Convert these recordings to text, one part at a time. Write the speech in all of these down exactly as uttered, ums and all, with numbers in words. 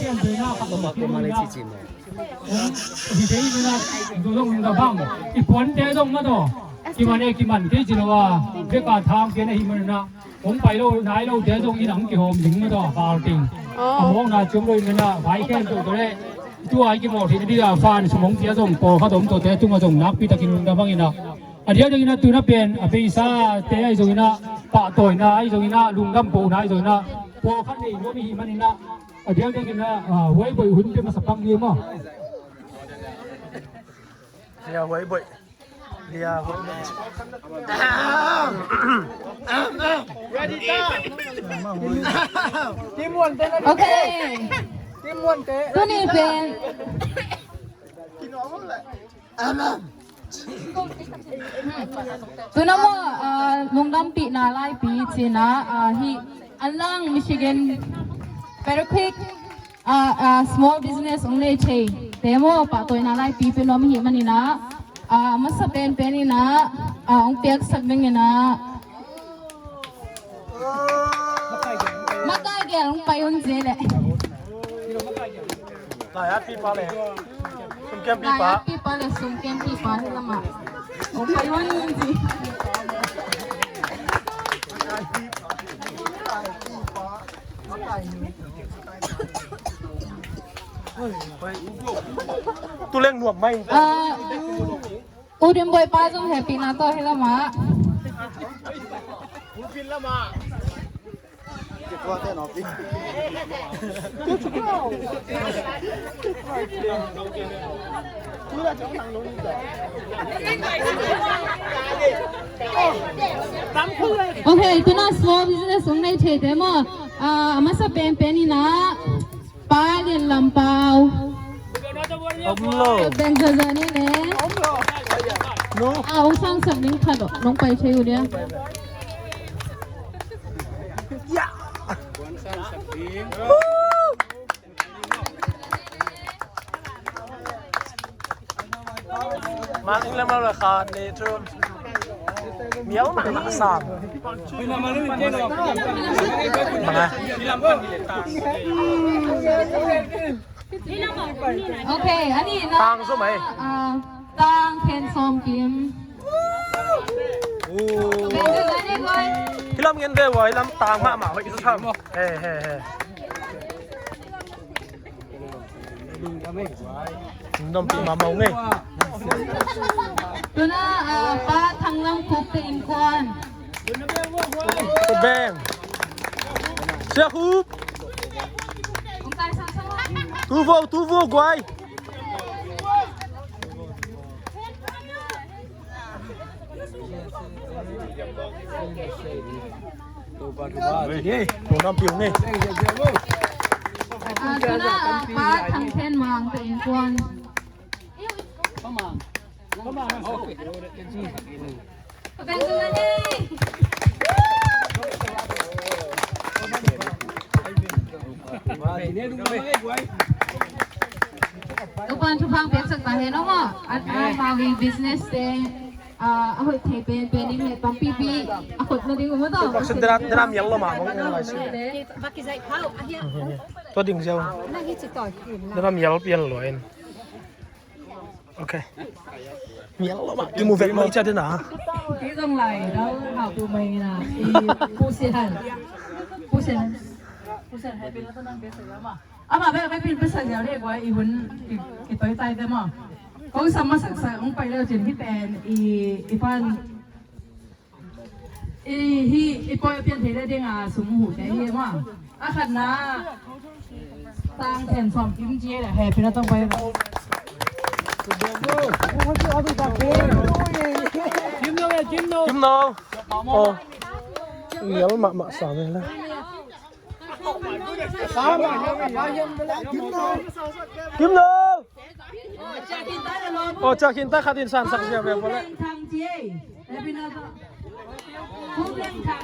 Hi thei mana, zong da bang. I puante zong mataw. Kiman e kiman kei ci lo a. Beka thang pian ahi mana. Hong pai lo, nai lo te zong in ang kihawm ding mataw. Bal ting. A mawkna ciam lo i mana. Vai khen to to le. Tua i kimaw thei na ding a fan sumong tia zong pawlkhat om to te tunga zong nakpi takin lungdam hang ina. A diakdiakin a tuna pen a beisa te ahi zongin a pahtawina ahi zongin a lungdam kohna ahi zongin a pawlkhat nei nuam i hih manin a a diakdiakin a huai boih hun pe masa pak ni maw? Lia huai boih. Lia huai boih. Okay. Tuni pen Tuna maw, ah, lungdampihna laipi cina, ah, hi Anlang Michigan Better Quick, ah, ah, small business ong nei thei te maw, pahtawina laipi pe nuam hi manina, ah, masa penpenina, ah, ong piaksak dingina. Makai gel hong pai un zie leh. Lai at pipa le sumkiam pipa. Lai at pipa le sumkiam pipa hi lamah hong pai un zie. Tu leng nuam mai. Ah, U Dim Boy pa zong hehpihna tawh hi lamah. Okay, tuna small business ong nei thei te maw. Ah, a masa penpen ina. Pa Lian Lam Pau. Om lo. Beng zaza ni ne. Om lo. No. Ah, ong sang sak ding khat lo. Nong pai thei uh dia. Ya. Mang in lam lo khat le thum. Mial mahmah sam. Bang a. Okay, ani na. Tang so mai. Ah, tang khen som kim. Oh. Hi lam ngen ve wa, hi lam tang mahmah hoih sa tham. He, he, he. Lungdampih mahmah ung ei. Tuna, ah, Pa Thang Lam Khup te innkuan. Khup beng. Sia Khup. Tu vo, tu vo, guai. Lungdampih ung ei. Ah, tuna, ah, Pa Thang Then Mang te innkuan. Topa'n thupha piaksak ta hen aw maw. An, an, amau i business te, ah, a hoih thei penpen in le tampipi a khut nading uh maw tawh. Tua ding ziau. Dena mial pian lua in. Okay. Mial lo mah kimu vek mah i cia dena. Kei zong lai dau hau tu mai na. I Pu Sian Han. Pu Sian Han. Pu Sian Han pen la tu nang bia sa ma. Ama bek bek pin pesa ziau le gua i hun i, i toi tai te maw. Kong sam masak sak ong pai leu cin hi pen i, i pan. I hi, i pawi a pian thei le ding a sum uh huh te hi maw. A khatna tang then sawm kim ci le he pina tong pai. Kim no, kim no. Kim no. Oh. Ngial mahmah sa ve la. Kim no. Oh, ciah khin ta, khat in san sak sia ve pole.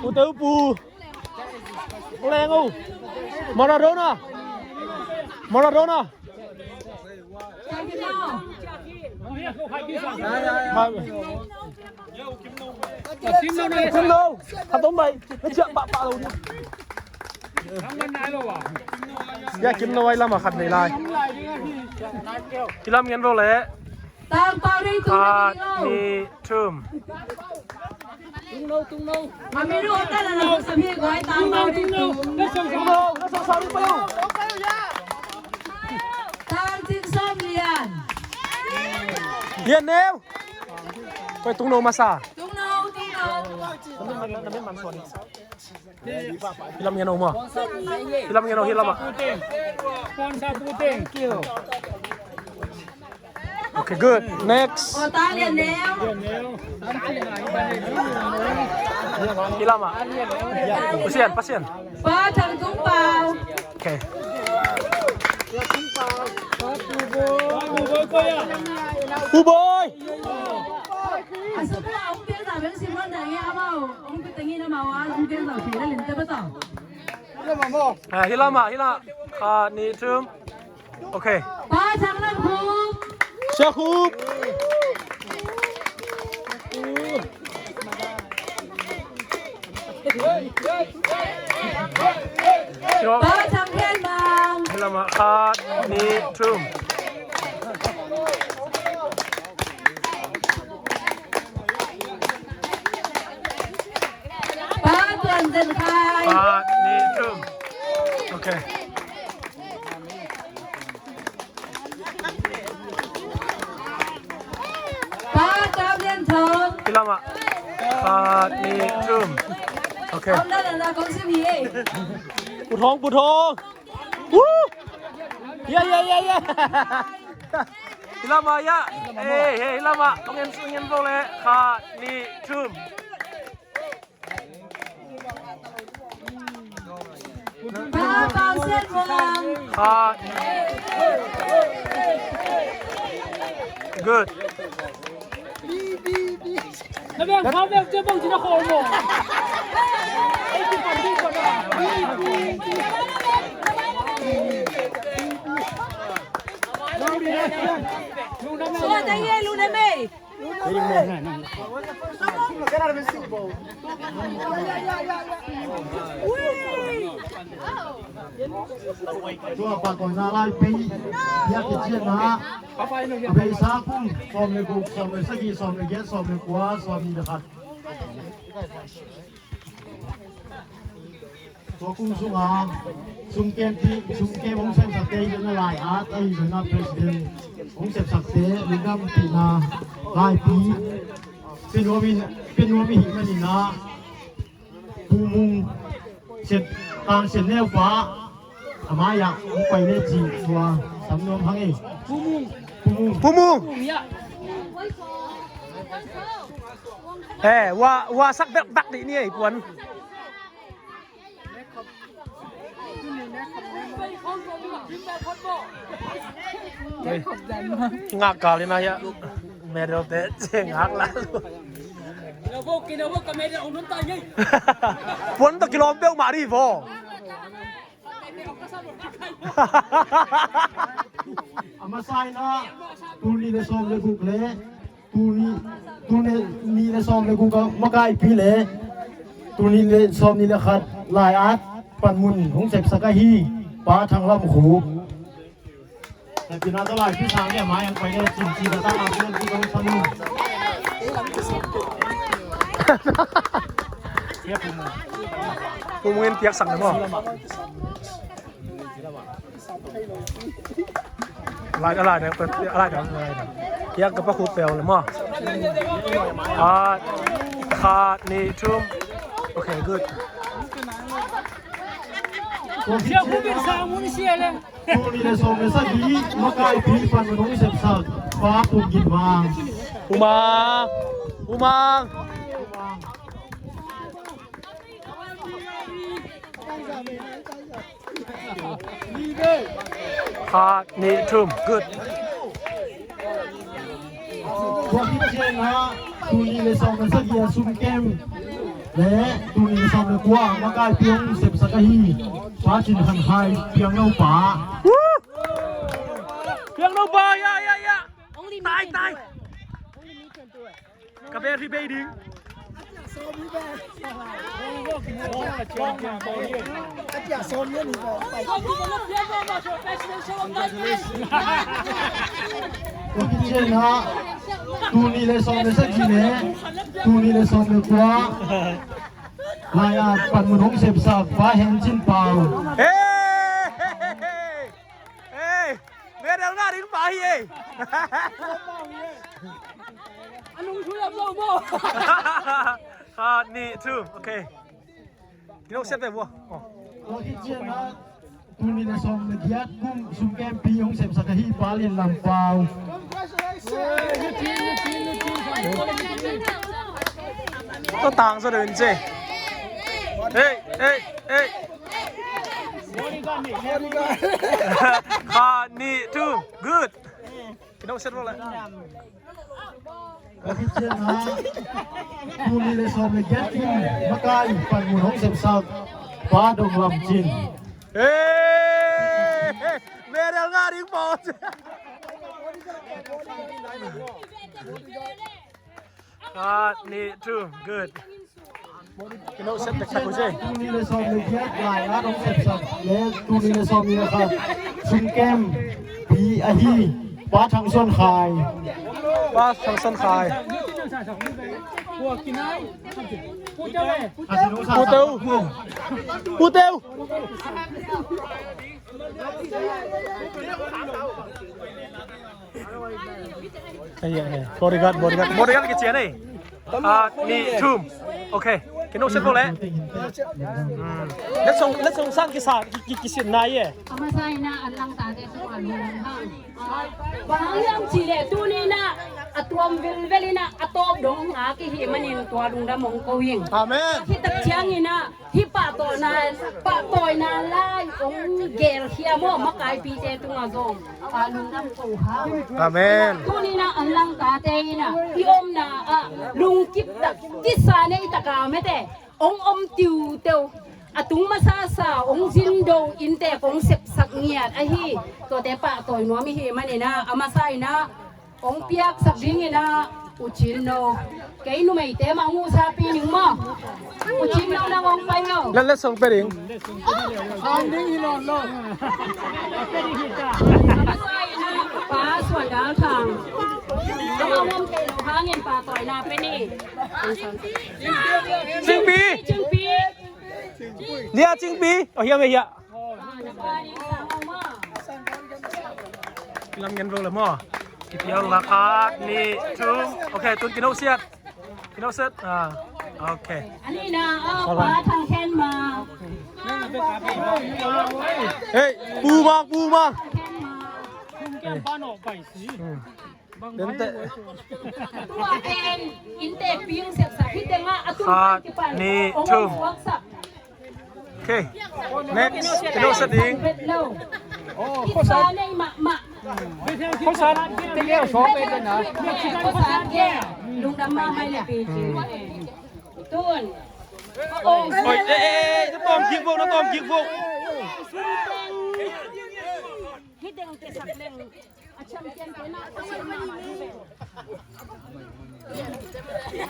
Ute upu. Leng u. Maradona. Maradona. Kim no. Khat om bai. Na ciah pahpah lo ni. Ya, kim no ai lama khat nei lai. Kilam ngen ro le. Tangpau ding tung. Khat, nih, thum. Mami ru ta la la sa mi guai tangpau ding tung. Tang ting som lian. Lian neu. Koi tung no masa. Tung no, tung no. Hilam ngen o ma. Hilam ngen o, hilam ah. Sponsor puting. Okay, good. Next. Hilam ah. Pasian, pasian. Pa Thang Tung Pau. Okay. Pu Boy. Asa pa ong pia ta beng simon da nge amau. Ong pia tangi na mawa, ong pia ta pia lin te pa ta. Ah, hilam ah, hilam. Khat, nih, thum. Okay. Pa Thang Lam Khup. Sia Khup. Pa Thang Khen Mang. Hilam ah, khat, nih, thum. Pa Tuan Zen Khai. Khat, nih, thum. Okay. Pa Kam Lian Thong. Hilam ah. Khat, nih, thum. Okay. Om na na na kong sim hi. Pu Thong, Pu Thong. Woo! Yeah, yeah, yeah, yeah. Hilam ah, ya. Hey, hey, hilam ah. Kong en, kong en bo le. Khat, nih, thum. Pa Pau Sian Muang. Hot. Good. Na beng kha beng cia bang ci na khawl maw? Ei, ci pan ding pan a. Lungdam ei. Lungdam ei. Tua pakawina laipi, ya kicianna, a beisa kum sawm le guk, sawm le sagih, sawm le giat, sawm le kua, sawmnih le khat. Tua kum sunga sumkem ti, sumkem hong semsakte ahi zongin a lai-at, ahi zongin a president hong sepsakte lungdam pihna laipi pia nuam in, pia nuam i hih manin ah Pu Mung Sian, Tang Sian Neu pa a mai-ah hong pai le cih tua sam nuam hang ei. Pu Mung. Pu Mung. Pu Mung. Eh, wa, wa sak bekbek dih ni ei puan. Ngak kal in a hiah medal te ceng ngak la. Puan tawh kilawm peuhmah dih vaw. A masa in ah tul nih le sawm le guk le Tul nih, tul nih le sawm le guk a makaipi le tul nih le sawmnih le khat lai-at panmun hong sepsak ahi Pa Thang Lam Khup. Hehpihna tawh laipi sang le mai ang pai le cin cin a tang a pian pi kong san. Pu Mung in piaksak le maw? Alai, alai, alai, alai. Piak ka pa Khup peuh le maw? Khat, khat, nih, thum. Okay, good. Sia Khup in sang mun sia le. Tul nih le sawm le sagih makaipi panmun hong sepsak Pa Pum Gin Mang. Pu Mang. Pu Mang. Khat, nih, thum. Good. Tua khit ciangin ah tul nih le sawm le sagih a sumkem le tul nih le sawm le kua makaipi hong sepsak ahi Pa Cin Han Khai Piangno pa. Piangno pa, ya, ya, ya. Tai, tai. Ka battery bei ding. Tua khit ciangin ah, tul nih le sawm le sagih le tul nih le sawm le kua lai-a panmun hong sepsak Pa Hen Cin Pau. Hey! Hey! Hey! Medal ngah ding pa hi ei. A nung thu lam lo maw? Khat, nih, thum. Okay. Kino set ve bua. Oh. Tua khit ciangin ah, tul nih le sawm le giat kum sum kempi hong sepsak ahi Pa Lian Lam Pau. Tua tang zaw deuh in ci. Hey, hey, hey. Khat, nih, thum. Good. Kino set bua le. Ka khit ciangin ah, tul nih le sawm le giat kum makai panmun hong sepsak Pa Dong Lam Cin. Hey! Medal ngah ding paw. Khat, nih, thum. Good. Kino set taktak uh ci. Tul nih le sawm le giat lai-a hong sepsak le tul nih le sawm nih le khat sum kempi ahi Pa Thang Suan Khai. Pa Thang Suan Khai. Pu Teu. Pu Teu. Ei, ei, ei. Bodyguard, bodyguard. Bodyguard kician ei. Khat, nih, thum. Okay. Kino set bua le. Hmm. Letsong, letsong sang kisa, ki, ki, kisin nai e. A masa in ah, an langtate sungah lungdam hang. Bang hang hiam cih leh tuni in ah, a tuam vilvel in ah, a tawp dong ngak i hih manin tua lungdam hong ko ing. Amen. Hih tak ciangin ah, hih pahtawina, pahtawina lai hong gelkhia maw, makaipite tungah zong, a, lungdam ko hang. Amen. Tuni in ah, an langtate in ah, i omna ah lungkip tak, kisa nei tak a mete, hong om tiuteu, a tung masasa hong zindo innte kong sepsak ngiat ahi. Tuate pahtawi nuam i hih manin ah, a masa in ah, hong piaksak dingin ah, U Cin No. Kei numeite mah hong husapi ning maw. U Cin No, nang hong pai lo. Let, letsong pia ding. Sawm ding hi nawn lo. Pa Suan Dal Thang. Nang hong om kei lo hangin pahtawina pia ni. Cingpi. Cingpi. Lia Cingpi. Oh, hiam e, hiam. Lam ngen vok le maw. Kipial la khat, nih, thum. Okay, tun kino siat. Kino set. Ah, okay. Ani na, ah, Pa Thang Khen Ma. Hey, Pu Mang, Pu Mang. Thang Khen Ma. Hmm. Tua pen innte ping sepsak hi tengah a tung khat, nih, thum. Okay. Next. Kino set ding. Khosan. Khosan. Lungdam mahmah le pi. Tun. Oi, eh, eh, eh, na tawm kik vok, na tawm kik vok. Hi deng te sak leng.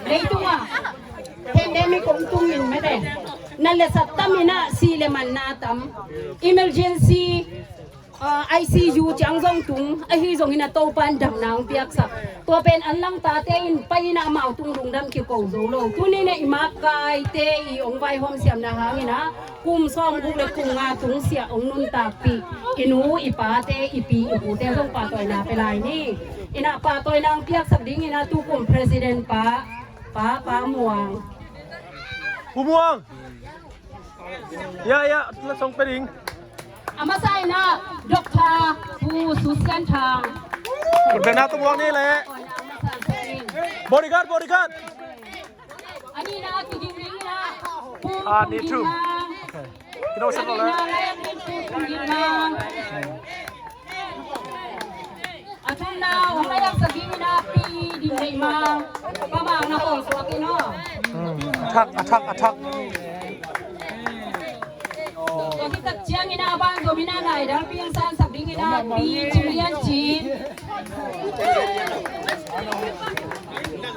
Leitungah pandemic hong tung in mete, na lesa tam in ah, sih le man na tam, emergency, ah, I C U ciang zong tung, ahi zongin a Topa'n damna hong piaksak. Tua pen an langtate in pai in ah amau tung lungdam kiko zo lo. Tuni in ah i makaite i hong vaihawm siamna hangin ah, kum sawmguk le kum nga tungsiah hong nuntakpih i nu, i pate, i pi, i pute zong pahtawina pia lai ni. In ah pahtawina hong piaksak dingin ah tukum president pa, pa, Pa Muang. Pu Muang. Ya, ya, letsong pia ding. A masa in ah Doctor Pu Susian Thang. Pu Bena tu buang ni le. Bodyguard, bodyguard. Ani na, Pu Ging Ling na. Ah, ni tu. Okay. Kino set lo le. Ani na, Pu Ging Ling na. A thumna hong layak sa ding in ah Pi Dim Neih Mang. Pa Mang na kol suak in aw. Hmm. A thak, a thak, a thak. Tua khit tak ciangin ah a ban zom in ah laidal piang sansak ding in ah Pi Cing Lian Cin.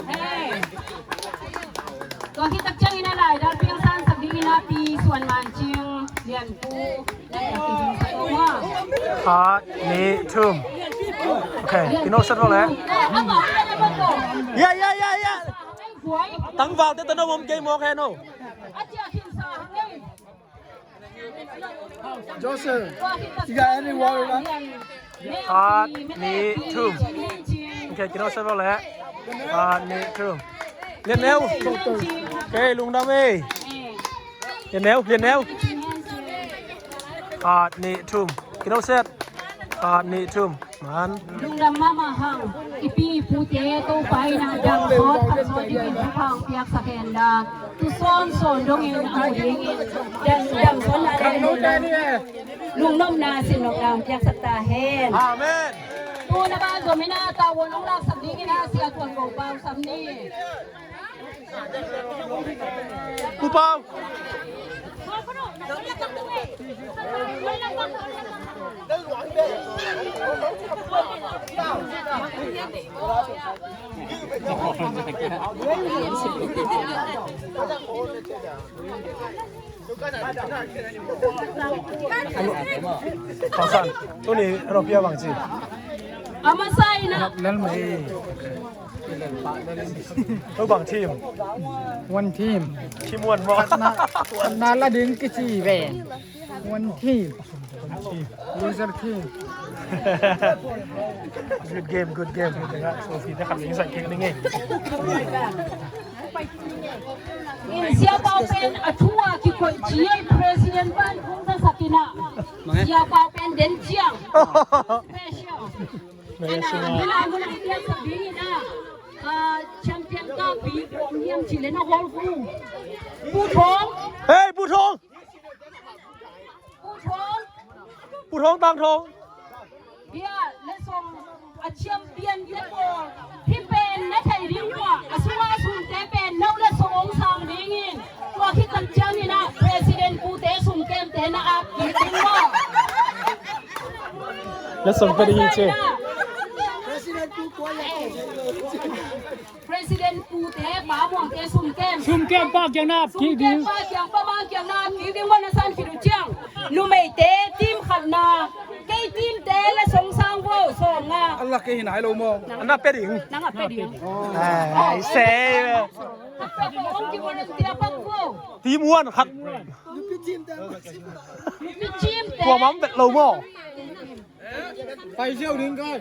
Hey. Tua khit tak ciangin a laidal piangsak dingin a Pi Suan Man Cing, Lian Pu, na kiang kizingsak uh a. Khat, nih, thum. Okay, kino set ro le. Ya, ya, ya, ya. Tangval te tano mom kei mawk hen o. Joseph, you got any water left? Khat, nih, thum. Okay, kino set ro le. Khat, nih, thum. Lian neu. Okay, lungdam ei. Lian neu, lian neu. Khat, nih, thum. Kino set. Khat, nih, thum. Man. Lungdam mahmah hang. I pi i pute Topa in a dang sawt khat sawt dingin thupha hong piaksak hen la. Tu sawn sawn dongin a mu dingin. Dang, dang sawn la dang. Lungnopna, sinnopna hong piaksak ta hen. Amen. Tu na ban zom in a tavuan hong laksak dingin a Sia Tuan Go Pau sam ni. Pu Pau. Pasan, tuni ano pia bang ci. A masa in a. Lel mai. Ko bang team. One team. Team one mo. Khatna, khatna la ding kici ve. One team. Loser team. Good game, good game. Trophy te khat ding sak kik ding e. In Sia Pau pen a thu a kikoih ci ei, president pan hong zasak in a. Sia Pau pen den ciang. Special. Ana, hina mun a piak sa ding in a. Ah, champion ka pi kuam hiam ci le na hol ku. Pu Thong. Hey, Pu Thong. Pu Thong. Pu Thong, Tang Thong. Bia le song a champion te ko. Hi pen na thei ding ko. A sung a sung te pen no le song ong sang ding in. Tua khit tak ciangin a president pute sum kem te na ap kik ding ko. Na song pe ding hi ce. President pute pa muang te sum kem. Sum kem pa kiang na ap kik ding. Sum kem pa kiang pa ma kiang na ap kik ding, wan na san kik ding ciang. Numei te team khatna. Kei team te le song sang vo sawm nga. Allah kei hin hai lo mo. Ana pe ding. Nang a pe ding. Ai, ai, se. Team one khat. Tua mam bet lo mo. Pai ziau ding kai.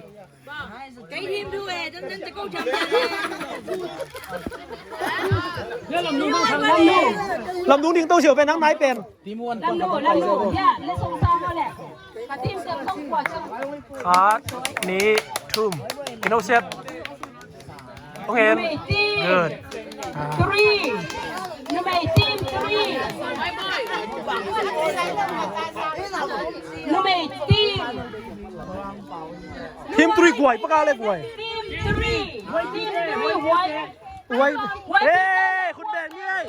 Kei team du e, dan dan te ko jam. Lam dung ding to ziau pen nang nai pen. Team one. Lam dung, lam dung. Ya, le song sang mo le. Ka team te song kua. Khat, nih, thum. Kino set. Hong en. Numei team. Good. Three. Numei team three. Numei team. Team three guai, paka le guai. Team three. Team three guai. Guai. Guai. Eh, khut beng ni ei.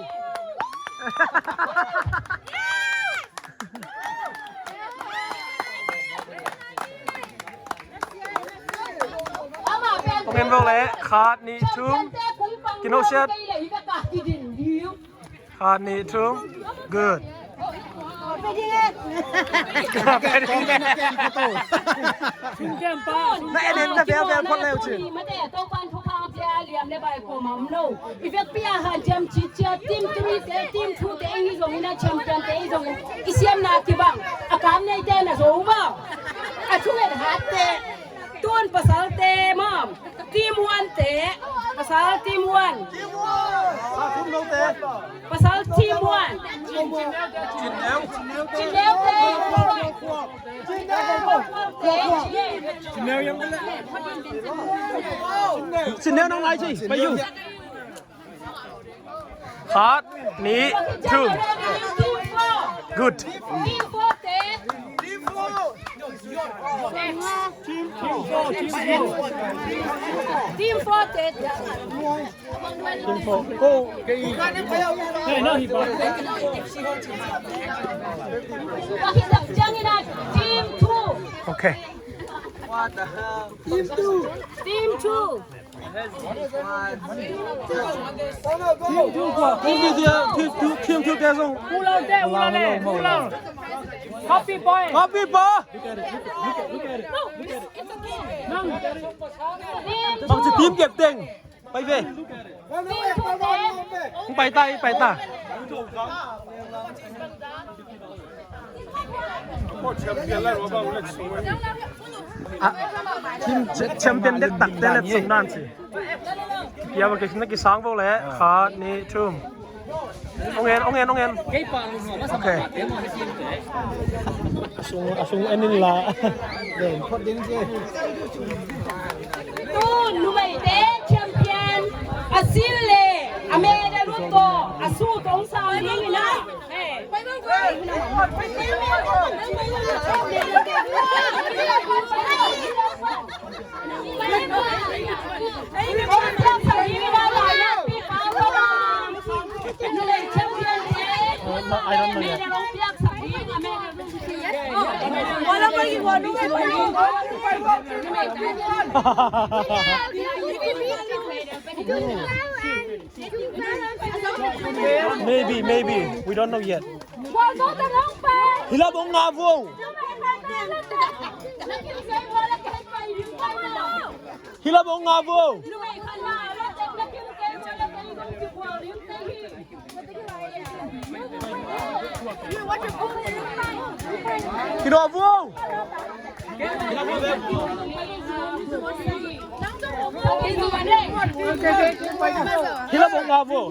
Hong en vo le, khat, nih, thum. Kino set. Khat, nih, thum. Good. Na en en na bel bel phot leu cin. I vekpi a hanciam citcia, team three te, team two te, i hi zongin a champion te i hi zongin i siamna kibang. A kam neite na zo maw? A thunget hatte. Tun pasalte maw? Team one te. Pasal team one. Pasal team one. Cinneu te. Cinneu nang lai ci. Pai yu. Khat, nih, thum. Good. Team four te. Team four. Go. Team two. Okay. Team two. Team two. Team two, team two, team two te zong. Ulang te, ulang le, ulang. Copy boy. Copy boy. Bang ci team captain. Pai ve. Hong pai ta, hong pai ta. Ah, team cha-, champion dektakte letsong nan ci. Pia ba ki, na kisang vo le. Khat, nih, thum. Ong en, ong en, ong en. Ok. A sung, a sung en in la. Den phot ding ci. Tun numeite champion a silh le a medal un tawh a sut hong sang ding in ah. Maybe, maybe. We don't know yet. Hilap ong nga vo. Hilap ong nga vo. Kino vo. Hilap ong nga vo.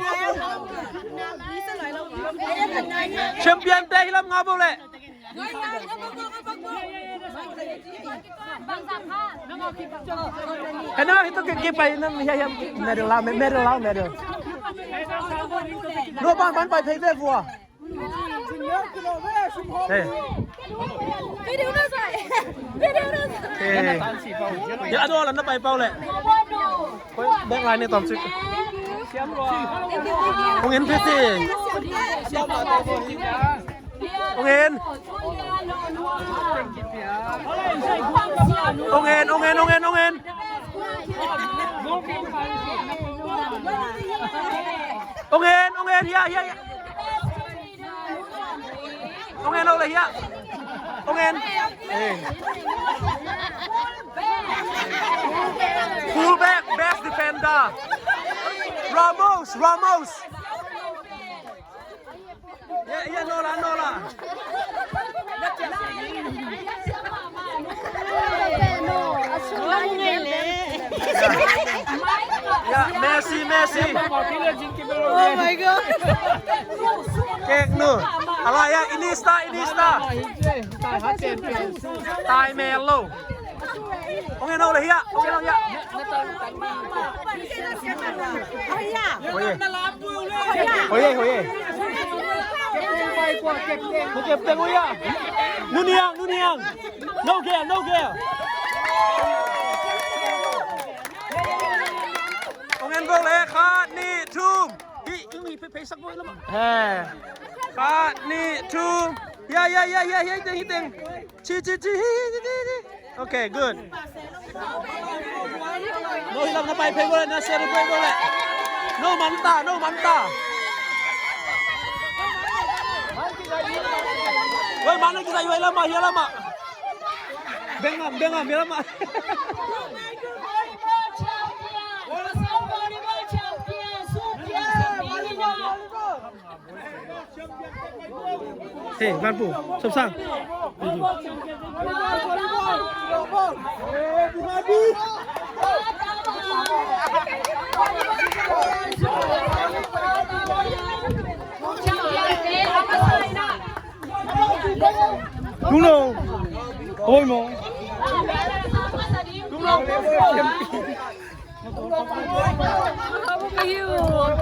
Champion te hilap nga vo le. Kena hito ke kipai na mi hayam medal la, medal la, medal. No ban ban pai phei ve vua. Hey. Hey. Ya do la na pai pau le. Back line ni tom sik. Ong en phei te. Ong en. Ong en, ong en, ong en, ong en. Ong en, ong en, hiah, hiah, hiah. Ong en, ong le hiah. Ong en. Eh. Fullback, best defender. Ramos, Ramos. Ya, ya, no la, no la. Ya, Messi, Messi. Oh my God. Kek nu. Ala ya, Iniesta, Iniesta. Tai mel lo. Ong en o le hiah, ong en o hiah. Hoye. Hoye, hoye. Ko captain hoye. Nu niang, nu niang. No gear, no gear. Ong en vo le, khat, nih, thum. Hi, ing hi, phei, phei sak vo le ma. He. Khat, nih, thum. Ya, ya, ya, ya, ya, hiteng, hiteng. Chi, chi, chi, hi, hi, hi, hi. Okay, good. No, hilap na pai phei bole, na celebrate bole. No man ta, no man ta. Oi, man na kisai, oi, lama, hiah lama. Bengam, bengam, hiah lama. Hey, Van Pu, Sop Sang. Đúng rồi. Ôi mà.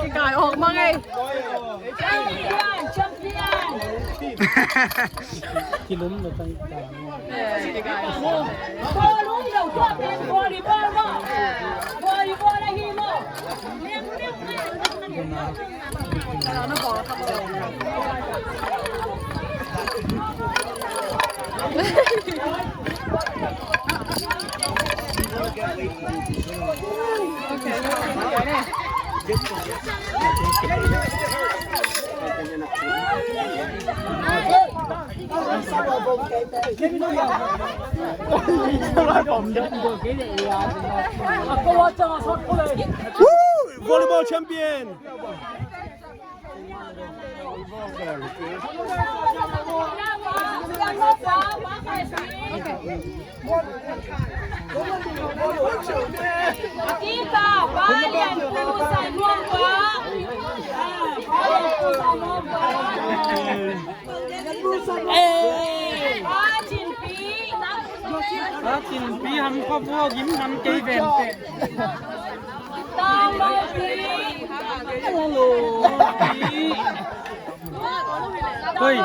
Kikaiawk mang ei. Kilum na tang ta. Kikaiawk. Woo! Volleyball champion! Hello. Oi.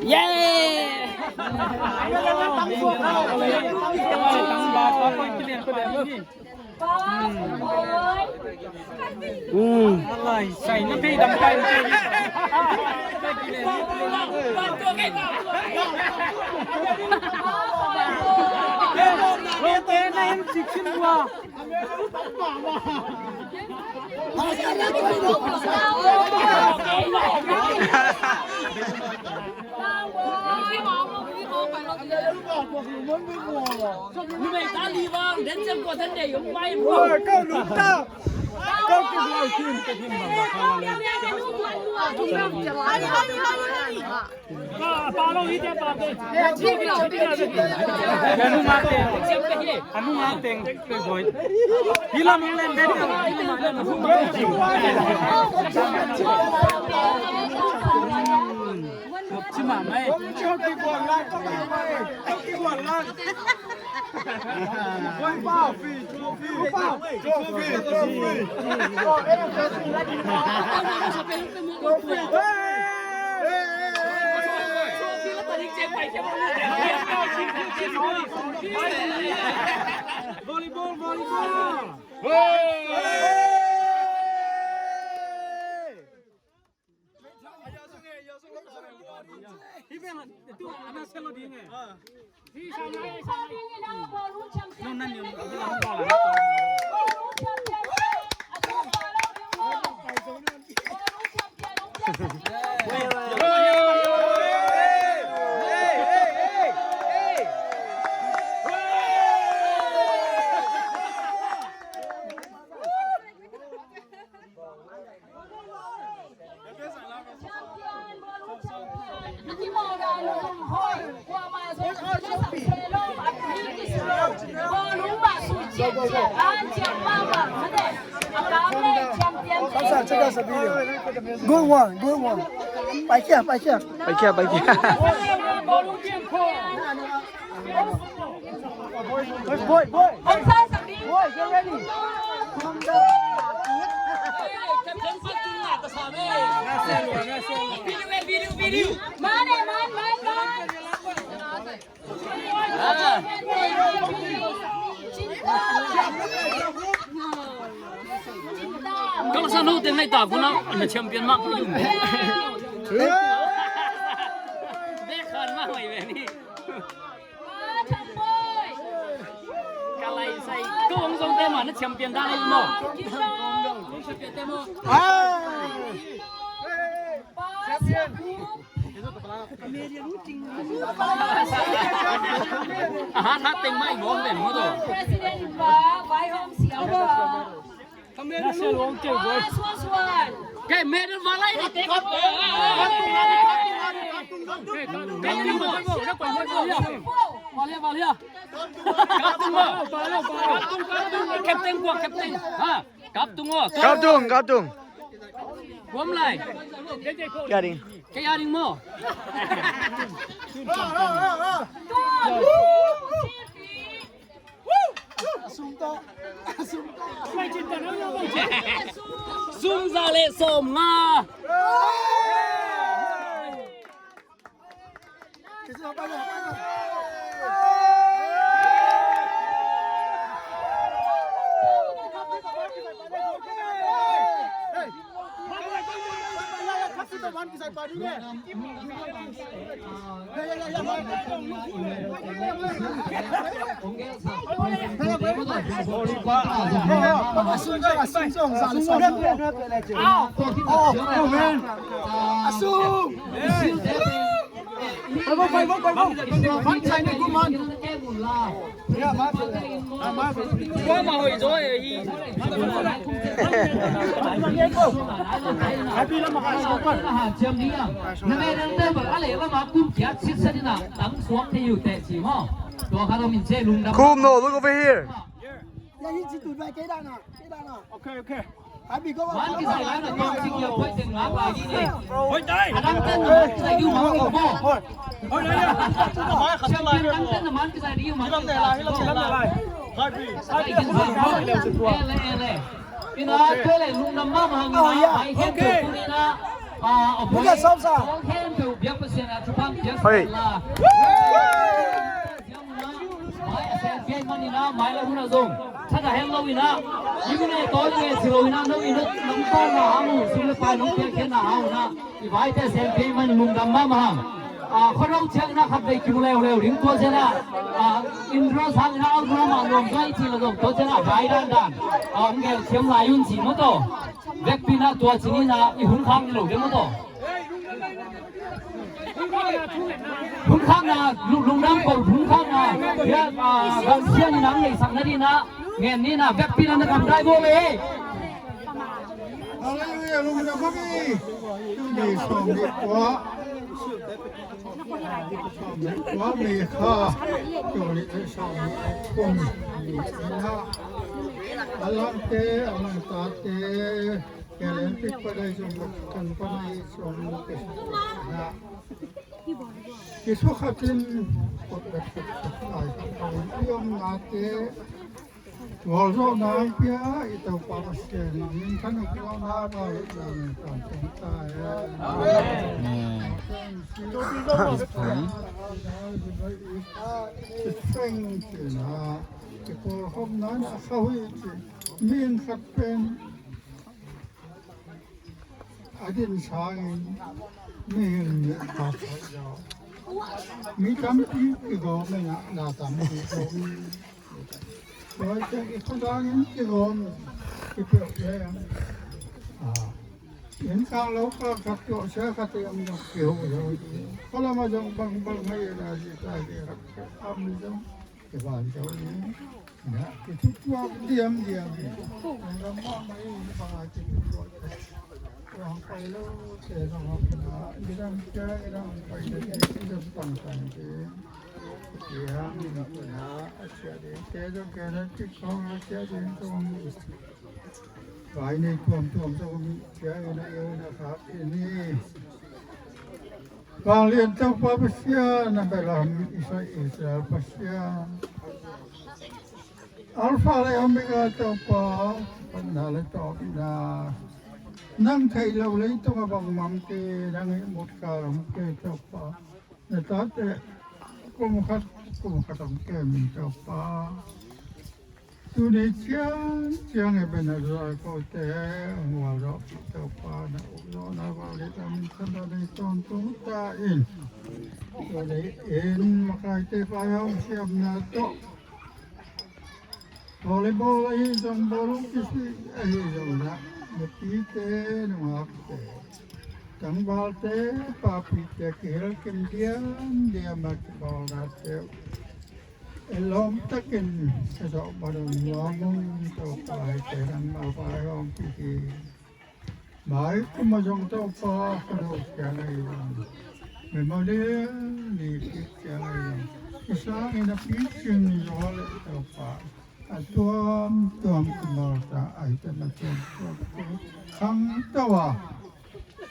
Yeah. Volleyball, volleyball. Good one, good one. ไปเคลียร์ ไปเคลียร์ ไปเคลียร์ ไปเคลียร์ Boy, boy. Boy, get ready. Man, man, man, man. Kang sa no teng nai ta kuna na champion mak. Dek khan ma mai ve ni. Ka lai sai ko ong zong te ma na champion da ni mo. Aha, tha teng mai mo den mo to. President ba, vai hong siang ba. Kei medal va lai ni te. Captain kua, captain. Ha, captain kua. Captain, captain. Guam lai. Kei a ding. Kei a ding mo. Sum za le sawm nga. Kum no, look over here. Okay, okay. Hey. Mai a seng kei manin ah, mai le hun a zong thak a hel lo in ah, i mu le tawi le si lo in ah, no in ah, nong tawlna hang uh, sum le pai nong piakkhiatna hang uh in ah, i vaite a seng kei manin lungdam mahmah hang. Ah, khuado ciang in ah khat vei kimu leuleu ding, tua ciang ah, ah, indoor sang in ah, outdoor mah nuam zaw i cih le zong, tua ciang ah vai dandan, ah, hong gelkhiam lai un ci maw taw. Vekpi in ah tua ci ni in ah, i hun khak ni lo ding maw taw. Hun khakna, lu-, lungdam ko, hun khakna, ya, ah, gamsiang in ang neihsak nading in ah, ngen ni in ah, vekpi in ah na gamdai bawl e. Hallelujah, lungdam bang e. Tuni sawm nih kua. Sawm nih kua May kha. Tuni sawm nih kum. A langte, a langtate. Kelen pik pa dai zong kan pa dai zong na. Kisukhatin kot bet kot bet lai ka kawin i omnate. Tualzawhna ang pia i Topa Pasian in min khan a kawna ba le na min kan teng ta e. Amen. Strength ina i kawlkhopna na khawi ci min khat pen. A din sangin mihing nih a thei lo. Mi tampi kigawm in ah, na tampi kigawm. Tua ciang i khuadangin kigawm, kipeuh leng. Ah, inn khang lo khang khat tuah sia khat i om zong kiho lo. Khualam ah zong bangbang hei na zi ta zi khat am zong kivan zo ni. Na, kitutuak diamdiam. Nang lam mahmah i bang a kitutuak. Tuang pai lo te zong hong na, i dang cia, i dang pai te, i dang pang pang te. Diam, i na, a cia ding te zong, ke na tik hong a cia ding zong. Vai nei tuamtuam zong, cia i na, i na khak i ni. Vanglian Topa Pasian, Abraham, Isak, Israel Pasian. Alpha le Omega Topa, patna le tawpna. Nang theih loh leitung a bangmah om kei, nang ihmut kal om kei Topa. Na tate kum khat, kum khat om kei min Topa. Tuni ciang ciang i ben a zai kote a mual zawh Topa na uk zawhna val le tam in khan a nei tawntung ta in. Tuni in makaite vai hong siamna tawh volleyball ahi zong, bawlung kisih ahi zong na, nupite, nungakte, tangvalte, papite kihilkim diamdiam a kibawlnate uh e lawm takin ka zawh madon nuam ung. Topa, hihte nangmah vai hong pia hi. Mai kum a zong Topa, ka do ciang ahi zong, memorial ni pik ciang ahi zong, i sangin a picing zaw le Topa, a tuamtuam kimal ta, a hihte na tuamtuam khangto a,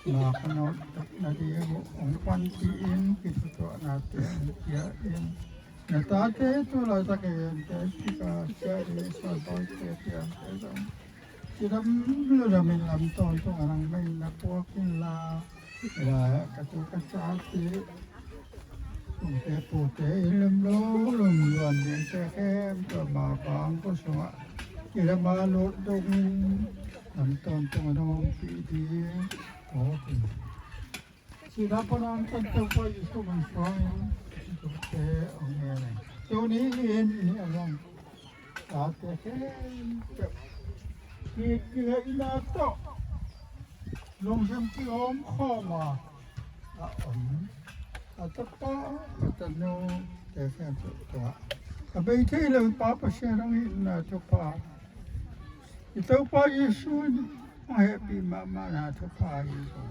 na ka nawt takna ding uh hong panpih in, kitutuahnate hong pia in. Na tate tu laitak a gente, pika sia ding, suanbawite, piangte zong cidam ludam in lam tawntung a nang mah in na puak inla, ka tu ka tate, kungte pute in lum lo lum luan dingte khempeuh mah bang ko sungah cidam a lut dongin lam tawntung a nong pih ding. Aw, Ina panan kan Topa Jesu min suangin, te ong ngen. Tuni in ni a lang. Tate khempeuh. Ki, ki le ina to. Lungsim ki om khoma. A om. A tapa, a tanu, te khempeuh to. A bei thei lo pa Pasian ong hi na to pa. I Topa Jesu in a hehpih mahmah na thupha hi ko.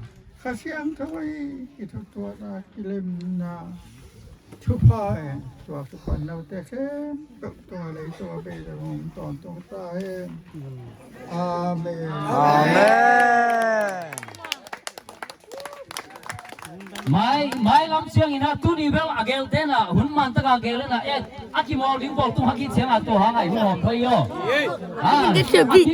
Kha Siangtho i kithutuahna kilemna thupha in tua kipan note khempeuh tua lei tua bei le hong tawntung ta hen. Amen. Amen. Mai, mailam ciangin ah tuni bel a gel tena hun man taka gel ena et a kimawl ding bawl tung haki cianga tua hangai hun hawm thoi yo. A, a ki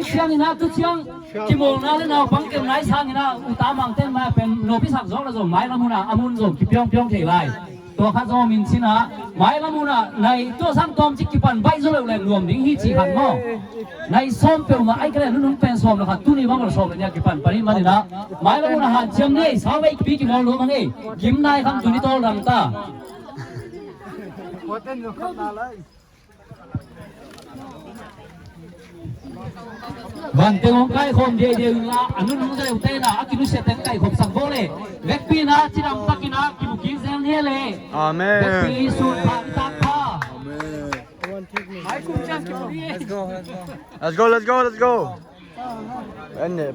ciangin ah tu ciang kimawlna le naupang kem nai sangin ah uta mang ten mai pen nopi sak zawk la zong mailam hun ah a mun zong kipiawngpiawng thei lai. Tua khat zong min cina mailam hun ah nai tua sang tawm cik kipan baih zaw leuh leng nuam ding hi ci khan maw. Nai sawm peuhmah ai ka le nunung pen sawm le khat tuni bang sawm le nia kipan panin manin ah mailam hun a hanciam nei sau bei kipi kimawl nuam a ngei. Gim nai kham tuni tawl dang ta. Vante ngong kai khawm diai diai un la a nunung zaleu tena a kinusia ten kai khawm sang bo le. Vekpi na cidam takin a kibukin zel ne le. Amen. Vekpi sun pha i tak pha. Amen. Let's go, let's go, let's go. Ende.